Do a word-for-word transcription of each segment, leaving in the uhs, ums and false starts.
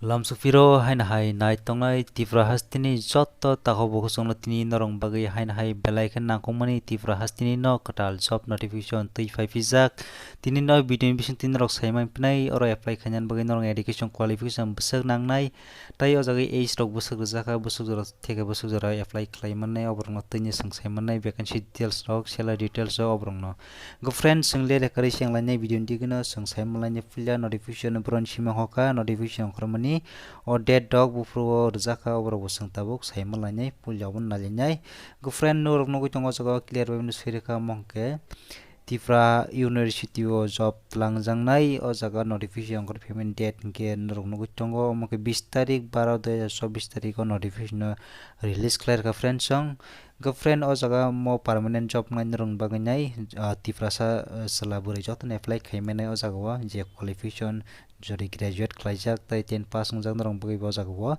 Lamsukphiro haino hai nai tongnai Tripura hasteni jotto takhuk bukhuk chwngno tini norok bagwi haino hai belai khe nangkukmani Tripura hasteni no kwtal job notification twi phai pijak. Tini no video ni bising tini norok sai man phinai oro apply khainani bagwi norok education qualification bwswk nangnai. Tai o jaga age rok bwswk rijak kha, bwswk jora theke bwswk jora apply khlai mannai, oborokno twini swng sai mannai, vacancy details rok, salary details rok oborokno. Go friend, chwng le rekarwi chenglainai video ni digino chwng sai manlainai puila notification boroni simi hoka, notification ongkhormani o date rok buphuru o rijak kha, oborok bo chwng tabuk sai manlainai puila obo nailainai. Go friend, norok nugwi tongo o jaga o clear bai mano swi rwkha omo hwnkhe Tripura University o job twlangjaknai, o jaga notification ongkhor payment date hwnkhe norok nugwi tongo, omo khe bis tarik baro dui hajar chobbish tarik o notification o release khlai rwkha friend song. Go friend, o jaga mo permanent job nai norok bagwi nai, ah, Tiprasa, ah, chwla bwrwi jotono apply khai mannai o jaga o, je qualification jori graduate khlaijak tai ten pass wngjak norok bagwi bo o jaga o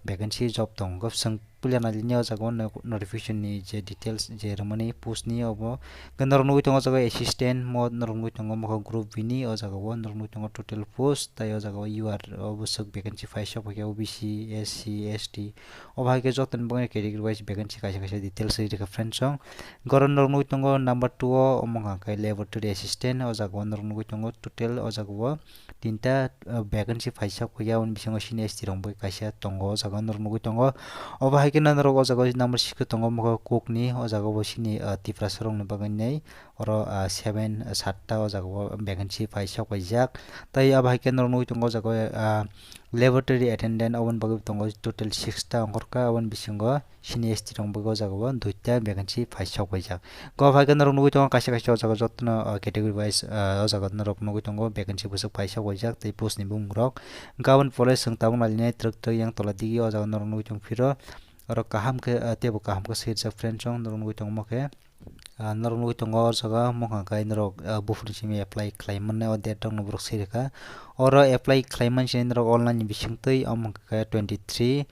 vacancy job tongo. Go chwng puila nalini o jaga o no-, notification ni je details je rwmani post ni obo. Go norok nugwi tongo o jaga o assistant mo norok nugwi tongo omo khe group B ni o jaga o norok nugwi tongo total post tai o jaga o U R o bwswk vacancy phai sok phaikhe O B C, S C, S T. Obo hai khe jotoni bagwi category wise vacancy kaisa kaisa details ri rwkha friend song. Goro norok nugwi tongo number two o omo hwnka khe laboratory assistant, o jaga o norok nugwi tongo total o jaga o tinta, uh, vacancy phai sok phaikhe aboni bisingo senior S T rok bai kaisa tongo o jaga o norok nugwi tongo. Obo hai khe norok o jaga o number six o tongo omo khe cook ni, o jaga o bo sini, uh, Tiprasa rok ni bagwi nai oro, ah, seven, ah, satta o jaga o vacancy phai sok paijak. Tai abo hai khe norok nugwi tongo o jaga o, ah, laboratory attendant, oboni bagwi tongo total six ta ongkhorkha, oboni bisingo senior S T rok bagwi o jaga o duita vacancy phai sok paijak. Go hai khe norok nugwi tongo kaisa kaisa o jaga o jotono, ah, category wise, ah, o jaga norok nugwi tongo vacancy bwswk phai sok paijak tei post ni bumung rok. Gabon pore chwng tabuk nailinai twrwk twrwk yang tola digi o jaga norok nugwi tong phiro. Oro kaham khe, ah, teibo kaham khe swijak friend song norok nugwi tongmo khe. Ah, norok nugwi tongo o jaga mokang kai norok, ah, buphurni simi apply khlai mannai o date rokno borok swi rwkha. Oro apply khlai man sini norok online ni bisingtwi omo hwnkha khe twenty three,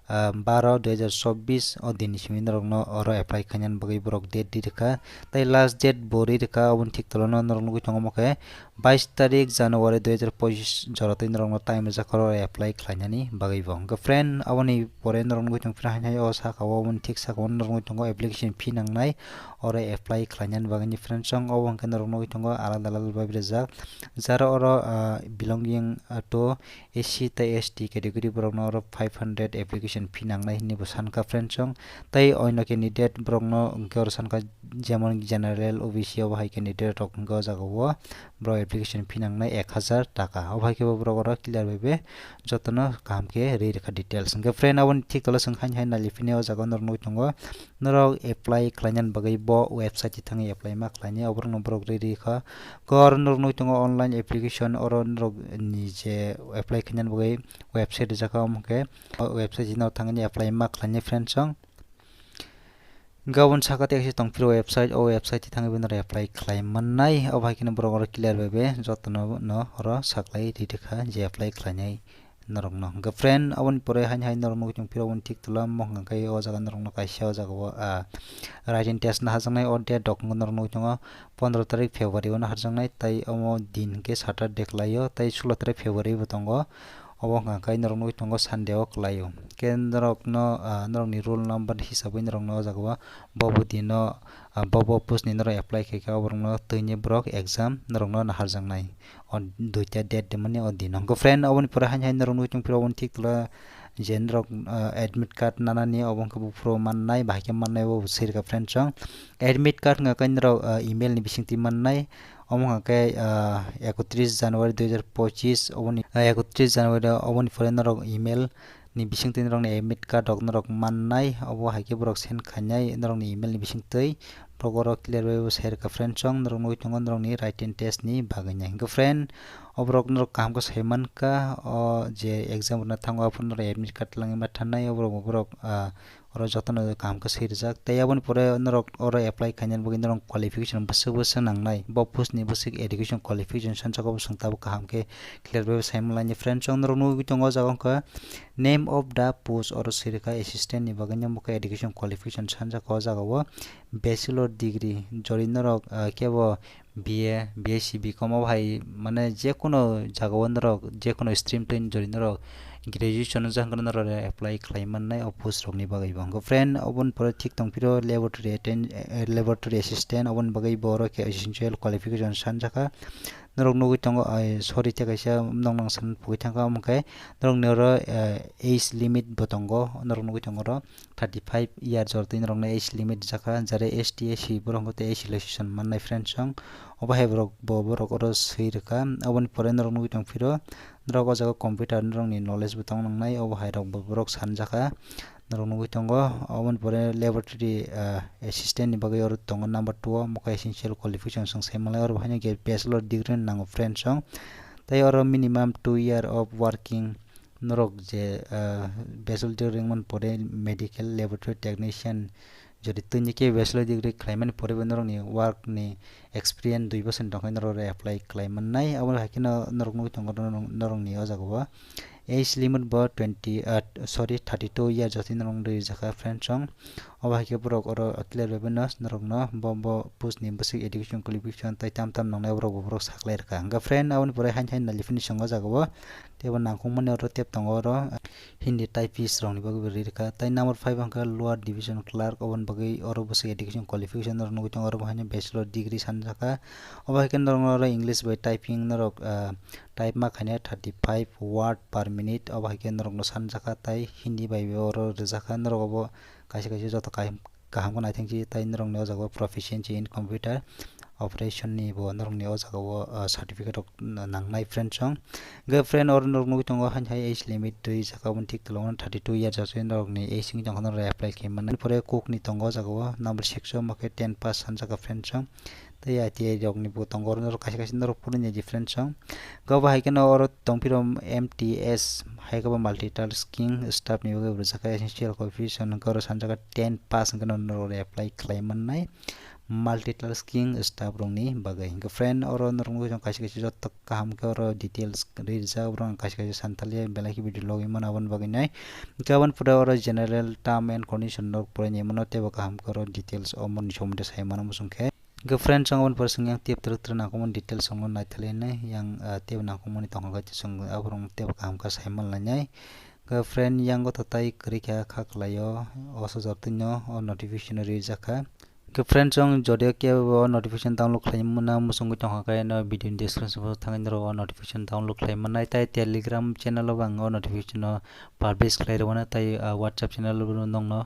ah, baro dui hajar chobbish o din ni simi norokno oro apply khainani bagwi borok date ri rwkha. Tai last date bo ri rwkha, oboni thik tolano norok nugwi tongo omo khe bais tarik January dui hajar pochis jora twi norokno time rijak oro apply khlainani bagwi bo. Hwnkhe friend, aboni pore norok nugwi tong phira hai hai o saka o, oboni thik saka o norok nugwi tongo application fee nangnai oro apply khlainani bagwi ni friend song. Obo hwnkhe norok nugwi tongo alada alada bai rijak, jara oro, ah, belonging, ah, to S C tei S T category borokno oro five hundred application fee nangnai hinwi bo sankha friend song. Tei oino candidate borokno hwnkhe oro sankha jemon general, O B C obo hai candidate rok hwnkhe o jaga o borok application fee nangnai ek hazar taka. Obo hai khe bo borok oro clear bai be jotono kaham khe ri rwkha details. Hwnkhe friend, aboni thik tolo chwng haino hai nai phini o jaga o norok nugwi tongo. Norok apply khlainani bagwi bo website thangwi apply ma khlainai, oborokno borok ri rwkha. Khe oro norok nugwi tongo online application, oro norok ni je apply khainani bagwi website rijak kha, omo khe o website no thangwi apply ma khlainai friend song. Gabon saka tei kaisa tong phiro website, o website thangwi bo norok apply khlai mannai. Obo hai kheno borok oro clear bai be jotono no oro saklai ri rwkha je apply khlainai norokno. Hwnkhe friend, aboni pore haino hai norok nugwi tong phiro, oboni thik tolo omo hwnka khe o jaga norokno kaisa o jaga o, ah, written test naharjaknai o date rok norok nugwi tongo pondro tarik February o naharjaknai, tai omo din hwnkhe Saturday kwlaio, tai sulo tarik February bo tongo. Obo hwnka khe norok nugwi tongo Sunday o kwlaio. Khe norokno, ah, norokni roll number hisabwi norokno o jaga o bobo dino, ah, bobo post ni norok apply khaikha, oborokno twini borok exam norokno naharjaknai o duita date rimani o dino. Hwnkhe friend, oboni pore haino hai norok nugwi tong phiro, oboni thik tolo je norok, ah, admit card nanani obo hwnkhe buphuru mannai, bahai khe mannai obo swi rwkha friend song. Admit card hwnka khe norok, ah, email ni bisingtwi mannai. Omo hwnka khe, ah, ekotris January dui hajar pochis, oboni, ah, ekotris January oboni pore norok email ni bisingtwi norokni admit card rok norok mannai. Obo hai khe borok send khainai norokni email ni bisingtwi. Borok oro clear bai bo sai rwkha friend song, norok nugwi tongo norokni written test ni bagwi nai. Hwnkhe friend, o borok norok kaham khe sai mankha, o je exam rwna thango aphuru norok admit card twlangwi ma thannai, o borok bo borok, ah, oro jotono kaham khe swi rijak. Tei aboni pore norok oro apply khainani bagwi norok qualification bwswk bwswk nangnai, bo post ni bwswk education qualification sanjak, obo chwng tabuk kaham khe clear bai sai manlaini friend song. Norok nugwi tongo o jaga wngkha name of the post, oro swi rwkha assistant ni bagwi namo khe education qualification sanjak o jaga o bachelor degree jori norok, ah, kebo B A, B S C, B com o hai mane je kono jaga o norok je kono stream twi jori norok graduation o jang norok apply khlai mannai o post rok ni bagwi bo. Hwnkhe friend, oboni pore thik tong phiro laboratory attend-, eh, laboratory assistant, oboni bagwi bo oro khe essential qualification sanjaka. Norok nugwi tongo, ai, sorry, tei kaisa noknang san pugwi thangkha, omo khe norokni oro, eh, age limit bo tongo, norok nugwi tongo oro thirty five year jora twi norokno age limit rijak kha, jare S T, S C borok hwnkhe tei age relaxation mannai friends song. Obo hai borok bo borok oro swi rwkha, oboni pore norok nugwi tong phiro norok o jaga computer norokni knowledge bo tong nangnai, obo hai rok bo borok sanjak kha. Norok nugwi tongo, oboni pore laboratory, ah, assistant ni bagwi oro tongo number two o, mokhe essential qualification chwng sai manlai, oro bo haino khe bachelor degree nango friends song. Tei oro minimum two year of working, norok je, ah, bachelor degree wngmani pore medical laboratory technician, jodi twini khe bachelor degree khlaimani pore bo norokni work ni experience dui bosor ni tongkhe norok oro apply khlai mannai. Abo hai kheno norok nugwi tongo norok, norokni o jaga o age limit bo twenty, ah, sorry, thirty two year jora twi norok nugwi rijak kha friends song. Obo hai khe borok oro clear bai mano norokno bo, bo post ni bwswk education qualification tei tam tam nangnai borok bo borok saklai rwkha. Hwnkhe friend, aboni pore haino haino naliphini song o jaga o tei bo nangkukmani oro tep tongo oro. Hindi typist rokni bagwi bo ri rwkha. Tei number five hwnkha lower division clerk, oboni bagwi oro bwswk education qualification rok nugwi tongo, oro bo haino bachelor degree sanjakha. Obo hai khe norokno oro English bai typing norok, ah, type ma khainai thirty five word per minute, obo hai khe norokno sanjakha, tei Hindi bai bo oro rwjakha. Norok obo kaisa kaisa joto kaham kaham khe naithang si, tei norokni o jaga o proficiency in computer operation ni bo norokni o jaga o, ah, certificate rok nangnai friend song. Hwnkhe friend, oro norok nugwi tongo haino hai age limit twi saka, oboni thik tolong thirty two years aswk norokni age wngwi tongkha, norok apply khe mannai. Pore cook ni tongo o jaga o number six o, omo khe ten pass sanjak kha friend song. Tei I T I rokni bo tongo, oro norok kaisa kaisa norok phunuknai di friend song. Hwnkhe obo hai kheno oro tongphiro M T S, hai khe bo multitasking staff ni bagwi bo rijak kha, essential qualification hwnkhe oro sanjak kha ten pass hwnkhe norok apply khlai mannai multitasking staff rokni bagwi. Hwnkhe friend, oro norok nugwi tongo kaisa kaisa joto kaham khe oro details rwi rijak, borok kaisa kaisa santalia belai khe video logwi mano aboni bagwi nai. Hwnkhe aboni pore oro general term and condition norok porinai mano, teibo kaham khe oro details o moni somondo sai mano muchung khe. Hwnkhe friends, ang aboni pore chwng yang tep twrwk twrwk nangkukmani details chwngno naithalwi nai, yang, ah, tebo nangkukmani tongkha khe chwng aborok tebo kaham khe sai manlainai. Hwnkhe friend, yang gotho tai kwrwi kha kha kwlaio, o sojor twino o notification rijak kha. Hwnkhe friends, ang jodio kebo o notification download khlai mano muchungwi tongkha khe no video ni description o thangwi norok o notification download khlai mannai, tei Telegram channel o bo ang o notification o publish khlai rwmano, tei, ah, WhatsApp channel o bo nongno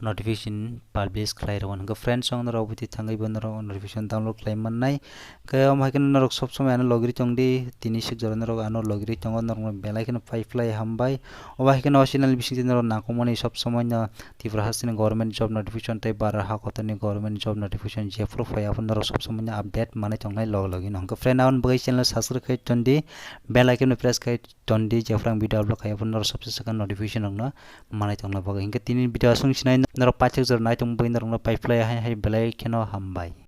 notification publish khlai rwmani. Hwnkhe friends, ang norok bwtwi thangwi bo norok notification download khlai mannai. Hwnkhe omo hai kheno norok sob somoi ano logirwi tongdi, tini sik jora norok ano logirwi tongo, norokno belai kheno pai phlai hambai. Obo hai kheno o channel bisingtwi norok nangkukmani sob somoi no Tripura hasteni government job notification tei bara ha kotorni government job notification jephuru phai aphuru norok sob somoi no update manwi tongnai logi logi no. Hwnkhe friend, aboni bagwi channel subscribe khai tondi, bell icon no press khai tondi, jephuru ang video upload khai aphuru norok sobse swkang notification rokno manwi tongna bagwi. Hwnkhe tini video aswk sinai norok paithak jora naitung bagwi norokno pai phlai hai hai belai kheno hambai.